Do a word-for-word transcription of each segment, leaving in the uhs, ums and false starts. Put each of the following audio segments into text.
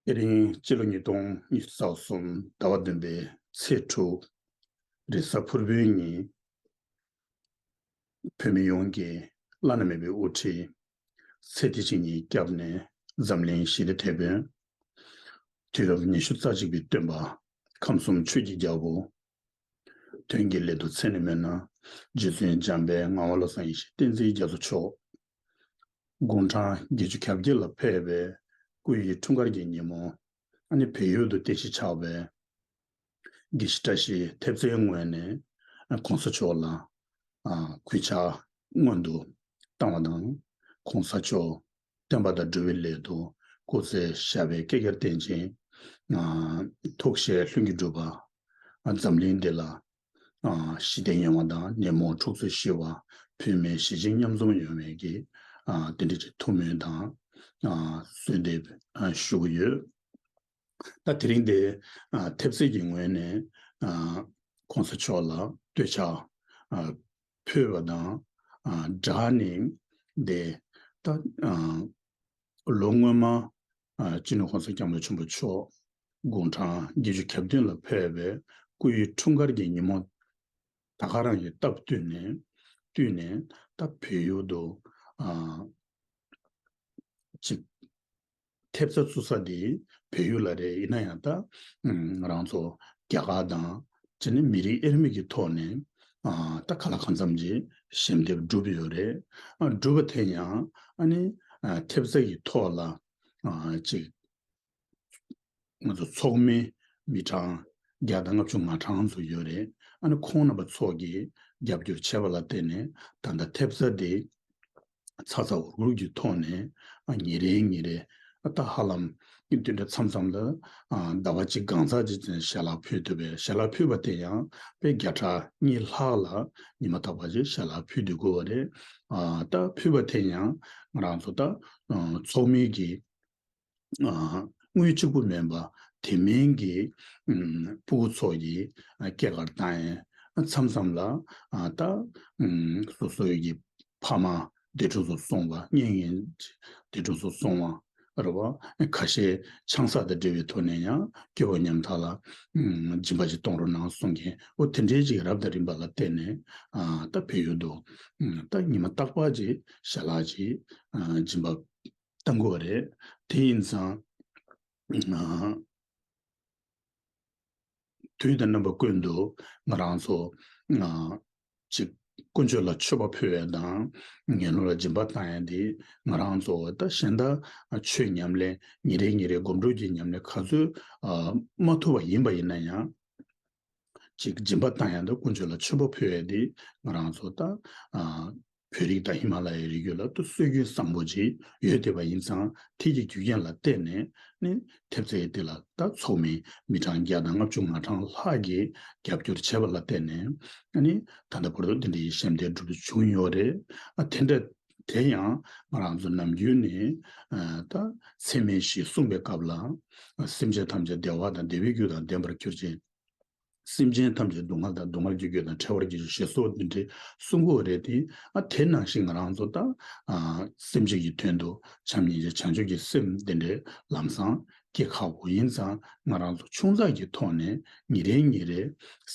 དེ་རིང་སྤྱི་ལོ་ཉིས་སྟོང་ཉི་ཤུ་རྩ་གསུམ་ཟླ་བ་བདུན་པའི་ཚེས་དྲུག་རེས་གཟའ་ཕུར་བུའི་ཉིན། བོད་མི་ཡོངས་ཀྱི་བླ་ན་མེད་པའི་དབུ་ཁྲིད་ཚེ་བདེ་ཆེན་གྱིས་བསྐྱབས་ནས་འཛམ་གླིང་ཞི་བདེ་དེད་དཔོན། དུས་རབས་ཉི་ཤུ་རྩ་གཅིག་པའི་སྟོན་པ། ཁམས་གསུམ་ཆོས་ཀྱི་རྒྱལ་པོ། དོན་གྱི་སླད་དུ་མཚན་ནས་སྨོས་ན། རྗེ་བཙུན་འཇམ་དཔལ་ངག་དབང་བློ་བཟང་ཡེ་ཤེས་བསྟན་འཛིན་རྒྱ་མཚོ་མཆོག་དགུང་གྲངས་བརྒྱད་ཅུ་གྱ་བརྒྱད་ལ་ཕེབས་པའི་སྐུ་ཡི་འཁྲུངས་སྐར་གྱི་ཉིན་མོ། ཨ་ནི་བལ་ཡུལ་དུ་རྟེན་གཞི་ཆགས་པའི་དགེ་བཤེས་བཀྲ་ཤིས་ཐེབས་རྩའི་ངོས་ནས་གོང་ས་མཆོག་ལ་གུས་ཕྱག་སྔོན་དུ་བཏང་བ་དང་། གོང་ས་མཆོག་བསྟན་པ་དང་འགྲོ་བའི་སླད་དུ་སྐུ་ཚེ་ཞབས་པད་བསྐལ་བརྒྱར་བརྟན་ཅིང་། ཐུགས་བཞེད་ལྷུན་གྱིས་གྲུབ་པ། འཛམ་གླིང་འདི་ལ་ཞི་བདེ་ཡོང་བ་དང་ཉོན་མོངས་འཁྲུག་རྩོད་ཞི་བ། བོད་མི་ཞི་བྱེད་མཉམ་འཛོམས་ཡོང་བའི་གི་དེ་འདྲ་ཅིག་ཐུགས་སྨོན་དང་གསོལ་འདེབས་ཞུ་གི་ཡོད། ད་དེ་རིང་འདི་ཐེབས་རྩ་གི་ངོས་ནས་གོང་ས་མཆོག་ལ་བསྟོད་ཕྱག་ཕུལ་བ་དང་སྦྲགས་ནས་འདི་ད་ལོ་སྔོན་མ་སྤྱི་ནོར་༸གོང་ས་༸སྐྱབས་མགོན་ཆེན་པོ་མཆོག་དགུང་གྲངས་བརྒྱད་ཅུ་གྱ་བདུན་ལ་ཕེབས་པའི་སྐུ་ཡི་འཁྲུངས་སྐར་གྱི་ཉིན་མོ་ད་ག་རང་གི་སྟབས་བསྟུན་ནས་བསྟུན་ནས་ད་བལ་ཡུལ་དུ་ཅིག་ཐེབས་རྩ་བཙུགས་ས་དེ་བལ་ཡུལ་ལ་རེད། ཡིན་ན་ཡང་ད་ང་རང་ཚོ་རྒྱ་གར་དང་བྱས་ནས་མི་རིགས་དབྱེར་མེད་ཀྱི་ཐོག་ནས་ད་ག་ལ་གང་འཚམ་ཅིག་ཞལ་འདེབས་བསྒྲུབས་ཡོད་རེད། བསྒྲུབས་པ་དེ་ཡང་ཨ་ནི་ཐེབས་རྩ་ཡི་ཐོག་ལ་ཅིག་ང་ཚོ་ཚོགས་མི་མི་གྲངས་བརྒྱ་དང་ལྔ་བཅུ་ང་གྲངས་ཙམ་ཡོད་རེད། ཨ་ནི་ཁོང་རྣམ་པ་ཚོ་གིས་རྒྱབ་སྐྱོར་བྱས་པ་ལ་བརྟེན་ནས་ད་ལྟ་ཐེབས་རྩ་དེ་ཚ་ཚ་འུར་འུར་གྱི་ཐོག་ནས་ཨ་ཉིན་རེ་ཉིན་རེ་ཨ་ད་ཧ་ལམ་དེ་འདྲ་མཚམས་མཚམས་ལ་ཨ་ཟླ་བ་གཅིག་གང་ཙམ་ཅིག་ཙམ་ཞལ་ལག་ཕུལ་ཐུབ་པས། ཞལ་ལག་ཕུལ་བ་དེ་ཡང་དཔེ་བརྒྱ་ཕྲག་གཉིས་ལྷག་ལ་ཉི་མ་རྟག་པར་ཅིག་ཞལ་ལག་ཕུལ་སྡོད་དགོས་པ་རེད། ཨ་ད་ཕུལ་བ་དེ་ཡང་ང་རང་ཚོ་ད་ཨ་ཚོགས་མི་གི་ཨ་དངུལ་གཅིག་པུ་མིན་པ་དེ་མིན་གྱི་ཨམ་ཕྲུ་གུ་ཚོ་ཡི་ཨ་སྐྱེས་སྐར་བཏང་ཡས། མཚམས་མཚམས་ལ་ཨ་ད་ཨམ་སོ་སོའི་གི་ཕ་མ་འདས་གྲོངས་སུ་སོང་བ། གཉེན་ཉེ་འདས་གྲོངས་སུ་སོང་བ་རེད་བ། ཁ་ཤས་ཆང་ས་དང་འབྲེལ་བའི་ཐོག་ནས་ཡང་སྐྱེ་བོ་ཉམ་ཐག་ལ་ཨམ་སྦྱིན་པ་ཅིག་གཏོང་རོགས་གནང་གསུང་མཁན་འོ་དེ་འདྲའི་ཅིག་རབ་དང་རིམ་པ་ལ་བརྟེན་ནས་ཨ་ད་བལ་ཡུལ་དུ་ཨམ་ད་ཉི་མ་རྟག་པར་ཅིག་ཞལ་ལག་ཅིག་ཨ་སྦྱིན་པ་བཏང་དགོས་པ་རེད། དེ་ཡིན་ཙང་། ཨ་དུས་དང་རྣམ་པ་ཀུན་ཏུ་ང་རང་ཚོ་ཨ་ཅིག་དཀོན་མཆོག་ལ་མཆོད་པ་ཕུལ་ཡས་དང་། ངན་སློང་ལ་སྦྱིན་པ་བཏང་ཡས་འདི་ང་རང་ཚོ་ད་གཞན་དག་ཆོས་ཉམས་ལེན་ཉིན་རེ་ཉིན་རེ་སྒོམ་སྒྲུབ་ཀྱི་ཉམས་ལེན་ག་ཚོད་ཨ་མ་ཐུབ་པ་ཡིན་པ་ཡིན་ན་ཡང་། ཅིག་སྦྱིན་པ་བཏང་ཡག་དང་དཀོན་མཆོག་ལ་མཆོད་པ་ཕུལ་ཡག་དེ་ང་རང་ཚོ་ད་ཨ་བོད་རིགས་དང་ཧི་མ་ལ་ཡའི་རི་རྒྱུད་ལ་ད་སྲོལ་རྒྱུན་བཟང་པོ་ཅིག་ཡོད་བསྡད་པ་ཡིན་ཙང་། དེ་གི་རྒྱུ་རྐྱེན་ལ་བརྟེན་ནས་ནི་ཐེབས་རྩ་དེ་ལ་ད་ཚོགས་མི་མི་གྲངས་བརྒྱ་དང་ལྔ་བཅུ་ང་གྲངས་ལྷག་གིས་རྒྱབ་སྐྱོར་བྱས་པ་ལ་བརྟེན་ནས་ནི་ད་ལྟ་བར་དུ་འདི་འདྲའི་ཞབས་འདེགས་སྒྲུབ་རྒྱུ་བྱུང་ཡོད་རེད། ཨ་དེ་འདྲ་དེ་ཡང་ང་རང་ཚོ་ནམ་རྒྱུན་ནས་ཨ་ད་ཚད་མེད་བཞི་གསུངས་པའི་སྐབས་ལ། སེམས་ཅན་ཐམས་ཅད་བདེ་བ་དང་བདེ་བའི་རྒྱུ་དང་ལྡན་པར་གྱུར་ཅིག་སེམས་ཅན་ཐམས་ཅད་སྡུག་བསྔལ་དང་སྡུག་བསྔལ་གྱི་རྒྱུ་དང་བྲལ་བར་གྱུར་ཅིག་ཞེས་སོགས་འདི་འདྲའི་གསུང་གི་ཡོད་རེད་དེ། ཨ་དེ་ནང་བཞིན་ང་རང་ཚོ་ད་ཨ་སེམས་ཅན་གྱི་དོན་དུ་བྱམས་སྙིང་རྗེ་བྱང་ཆུབ་ཀྱི་སེམས་འདི་འདྲའི་ལམ་སང་སྐྱེ་ཁག་པོ་ཡིན་ཙང་། ང་རང་ཚོ་ཆུང་ཙག་གི་ཐོག་ནས་ཉིན་རེ་ཉིན་རེ་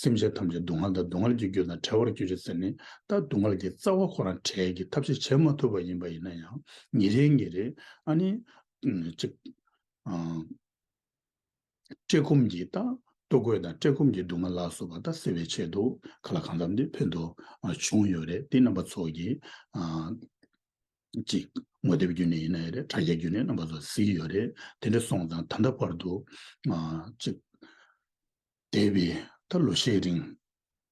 སེམས་ཅན་ཐམས་ཅད་སྡུག་བསྔལ་དང་སྡུག་བསྔལ་གྱི་རྒྱུ་དང་བྲལ་བར་གྱུར་ཅིག་ཟེར་ནས། ད་སྡུག་བསྔལ་གྱི་རྩ་བ་ཁོ་རང་བྲལ་གྱི་ཐབས་ཤེས་བྱེད་མ་ཐུབ་པ་ཡིན་པ་ཡིན་ན་ཡང་། ཉིན་རེ་ཉིན་རེ་ཨ་ནི་ཅིག་ཨ། བཀྲེས་སྐོམ་གྱི་ད་ལྟོ་གོས་དང་བཀྲེས་སྐོམ་གྱི་སྡུག་བསྔལ་ལ་སོགས་པ་ད་སེལ་བའི་ཆེད་དུ་ག་ལ་གང་འཚམ་འདི་ཕན་ཐོགས་བྱུང་ཡོད་རེད། དེ་རྣམ་པ་ཚོ་གིས་ཅིག་ངོ་དེབ་བརྒྱུད་ནས་ཡིན་ན་ཡང་རེད། དྲ་རྒྱ་བརྒྱུད་ནས་རྣམ་པ་ཚོ་གཟིགས་ཡོད་རེད། དེ་འདྲ་སོང་ཙང་ད་ལྟ་བར་དུ་ཅིག་འདས་པའི་ད་ལོ་ཤས་རིང་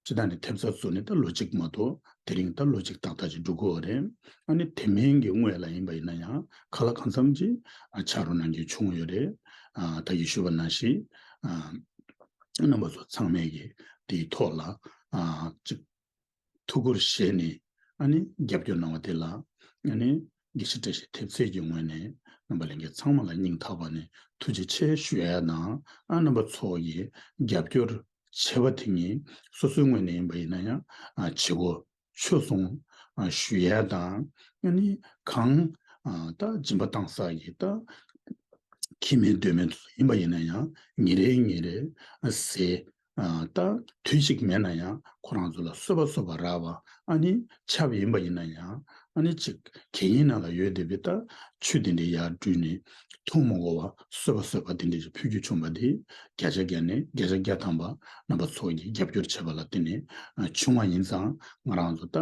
སྤྱི་བཏང་ནས་ཐེབས་རྩ་བཙུགས་ནས་ད་ལོ་གཅིག་མ་གཏོགས། དེ་རིང་ད་ལོ་གཅིག་ཏག་ཏག་ཅིག་འགྲོ་གི་ཡོད་རེད། ཨ་ནི་དེ་མིན་གྱི་སྔོན་ལ་ཡིན་པ་ཡིན་ན་ཡང་ག་ལ་གང་འཚམ་ཅིག་ཨ་ཕྱག་རོགས་གནང་རྒྱུ་བྱུང་ཡོད་རེད། ཨ་ད་གིན་ཞུས་པ་ནང་བཞིན་ཨ་རྣམ་པ་ཚོ་ཚང་མས་ཀྱི་དེའི་ཐོག་ལ་ཨ་ཅིག་ཐུགས་ཁུར་བཞེས་ནས་ཨ་ནི་རྒྱབ་སྐྱོར་གནང་བ་དེ་ལ་ཨ་ནི་དགེ་བཤེས་བཀྲ་ཤིས་ཐེབས་རྩའི་གི་ངོས་ནས་རྣམ་པ་ལྷན་རྒྱས་ཚང་མ་ལ་སྙིང་ཐག་པ་ནས་ཐུགས་རྗེ་ཆེ་ཞུ་ཡ་དང་། ཨ་རྣམ་པ་ཚོ་གིས་རྒྱབ་སྐྱོར་བྱས་པ་དེ་ཉིད་སོ་སོའི་ངོས་ནས་ཡིན་པ་ཡིན་ན་ཡང་ཨ་བྱེད་སྒོ་ཆོད་སོང་ཨ་ཞུ་ཡ་དང་། ཨ་ནི་གང་ཨ་ད་སྦྱིན་པ་བཏང་ས་ཡི་ད་ ཁྱིམ་མི་སྡོད་མི་ཚོ་ཡིན་པ་ཡིན་ན་ཡང་ཉིན་རེ་ཉིན་རེ་ཟས་ད་དུས་གཅིག་མེད་ན་ཡང་ཁོ་རང་ཚོ་ལ་གསོལ་བ་གསོལ་བ་རག་པ། ཨ་ནི་ཆབ་ཡིན་པ་ཡིན་ན་ཡང་ཨ་ནི་ཅིག་གད་སྙིགས་ནང་ལ་ཡོད་བསྡད་པའི་ད་ཆུ་དེ་འདྲའི་ཡར་བསྒྲུལ་ནས་འཐུང་མ་དགོས་པ་གསོལ་བ་གསོལ་བ་དེ་འདྲའི་ཕུལ་རྒྱུ་བྱུང་བ་དེ་བརྒྱ་ཆ་བརྒྱ་ནས་བརྒྱ་ཆ་བརྒྱ་ཐམ་པ་རྣམ་པ་ཚོ་གིས་རྒྱབ་སྐྱོར་བྱས་པ་ལ་བརྟེན་ནས་བྱུང་བ་ཡིན་ཙང་། ང་རང་ཚོ་ད་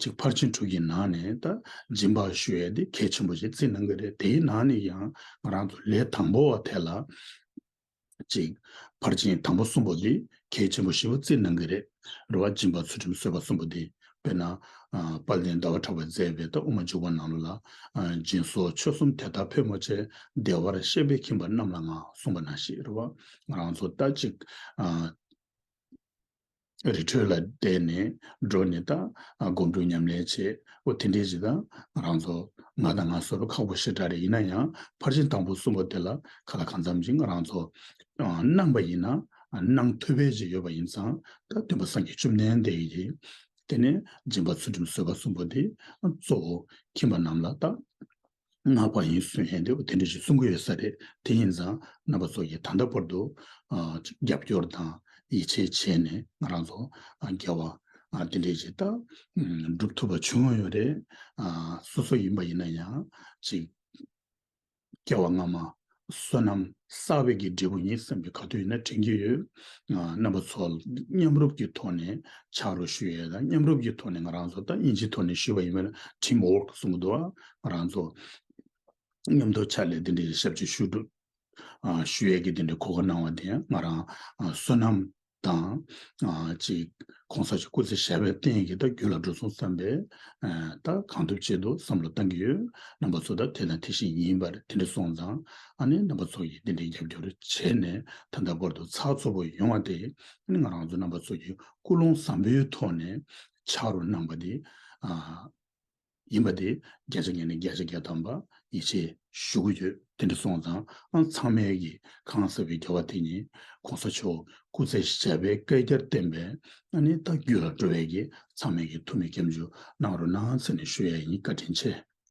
ཅིག་ཕར་ཕྱིན་དྲུག་གི་ནང་ནས་ད་སྦྱིན་པ་ཞུ་ཡས་དེ་གལ་ཆེན་པོ་ཞིག་བརྩིས་གནང་གི་རེད། དེའི་ནང་ནས་ཡང་ང་རང་ཚོ་ལས་དང་པོ་བ་དེ་ལ་ཅིག་ཕར་ཕྱིན་དང་པོ་གསུམ་པོ་དེ་གལ་ཆེན་པོ་ཞིག་བརྩིས་གནང་གི་རེད། རེད་བ། སྦྱིན་པ་ཚུལ་ཁྲིམས་བཟོད་པ་གསུམ་པོ་དེ། དཔེར་ན། ཨ། དཔལ་ལྡན་ཟླ་བ་གྲགས་པས་མཛད་པའི་ད་དབུ་མ་འཇུག་པ་ནང་ལོགས་ལ། ཨ། སྦྱིན་སོགས་ཆོས་གསུམ་དེ་དག་ཕལ་མོ་ཆེ། བདེ་བར་གཤེགས་པས་ཁྱིམ་པ་རྣམས་ལ་བསྔགས། གསུངས་པ་ནང་བཞིན་རེད་བ། ང་རང་ཚོ་ད་ཅིག་ཨ། རི་ཁྲོད་ལ་བསྡད་ནས་འགྲོ་ནས་ད་སྒོམ་སྒྲུབ་ཉམས་ལེན་བྱེད། འོ་དེ་འདྲས་ཅིག་ད་ང་རང་ཚོ་ང་དང་ང་གསོ་བའི་ཁག་པོ་ཞེ་དྲག་རེད། ཡིན་ན་ཡང་ཕར་ཕྱིན་དང་པོ་གསུམ་པོ་དེ་ལ་གང་ལ་གང་འཚམ་ཅིག་ང་རང་ཚོ་གནང་བ་ཡིན་ན། གནང་ཐུབ་པའི་ཅིག་ཡོད་པ་ཡིན་ཙང་། ད་སྟོན་པ་སངས་རྒྱས་བཅོམ་ལྡན་འདས་ཀྱིས་དེ་ནས་སྦྱིན་པ་ཚུལ་ཁྲིམས་བཟོད་པ་གསུམ་པོ་དེ་གཙོ་བོ་ཁྱིམ་པ་རྣམས་ལ་ད་བསྔགས་པ་ཡིན་གསུང་ཡས་དེ་དེ་འདྲ་ཞིག་གསུང་གི་ཡོད་ས་རེད། དེ་ཡིན་ཙང་རྣམ་པ་ཚོ་ཡིས་ད་ལྟ་བར་དུ་ཨ་ཅིག་རྒྱབ་སྐྱོར་དང་ཡིད་ཆེས་བྱས་ནས་ང་རང་ཚོ་ཨ་དགེ་བ་ཨ་དེ་འདྲ་ཞིག་ད་ཨ་སྒྲུབ་ཐུབ་པ་བྱུང་ཡོད་རེད། ཨ་སོ་སོ་ཡིན་པ་ཡིན་ན་ཡང་ཅིག་སྐྱེ་བ་སྔ་མ་བསོད་ནམས་བསགས་པའི་གི་འབྲས་བུ་ཡིན་བསམ་པའི་ག་དུས་ཡིན་ན་དྲན་གྱི་ཡོད། ཨ་རྣམ་པ་ཚོ་མཉམ་རུབ་ཀྱི་ཐོག་ནས་ཕྱག་རོགས་ཞུ་ཡས་དང་། མཉམ་རུབ་ཀྱི་ཐོག་ནས་ང་རང་ཚོ་ད་དབྱིན་ཇིའི་ཐོག་ནས་ཞུས་པ་ཡིན་པ་ན་ཊིམ་ཝོརྐ་གསུང་གི་འདུག་ཨ་ང་རང་ཚོ་མཉམ་དུ་ཕྱག་ལས་དེ་འདྲའི་ཞབས་ཕྱི་ཞུ་སྒྲུབ་ཨ་ཞུ་ཡས་ཀྱི་དེ་འདྲའི་གོ་སྐབས་གནང་བ་དེ་ཡང་ང་རང་ཨ་བསོད་ནམས་དང་ཨ་ཅིག་གོང་ས་མཆོག་སྐུ་ཚེ་ཞབས་པད་བརྟན་གྱི་ད་རྒྱུ་ལ་འགྲོ་སོང་བསམ་པའི་ཨ་ད་གང་ཐུབ་ཅི་ཐུབ་བསམ་བློ་བཏང་གི་ཡོད། རྣམ་པ་ཚོ་ད་དེ་དང་དེ་བཞིན་ཡིན་པ་རེད། དེ་འདྲ་སོང་ཙང་ཨ་ནི་རྣམ་པ་ཚོ་ཡིས་དེ་འདྲའི་རྒྱབ་སྐྱོར་བྱས་ནས་ད་ལྟ་བར་དུ་ཚགས་ཚུད་པོ་ཡོང་བ་དེ་ཨ་ནི་ང་རང་ཚོ་རྣམ་པ་ཚོ་གི་ཀུན་སློང་བཟང་པོའི་ཐོག་ནས་ཕྱག་རོགས་གནང་པ་དེ་ཨ། ཡིན་པ་དེ་བརྒྱ་ཆ་བརྒྱ་ནས་བརྒྱ་ཆ་བརྒྱ་ཐམ་པ་ཡིད་ཆེས་ཞུ་གི་ཡོད། དེ་འདྲ་སོང་ཙང་ཨང་ཚང་མས་ཀྱི་གང་ཟག་པའི་དགེ་བ་དེ་ཉིད་གོང་ས་མཆོག་སྐུ་ཚེ་ཞབས་པད་བསྐལ་བརྒྱར་བརྟན་པའི་ཨ་ནི་ད་རྒྱུ་ལ་འགྲོ་བའི་གི་ཚང་མས་ཀྱི་ཐུགས་སྨོན་སྐྱབས་འཇུག་གནང་རོགས་གནང་ཟེར་ནས་ཞུ་ཡ་ཡིན། བཀའ་དྲིན་ཆེ།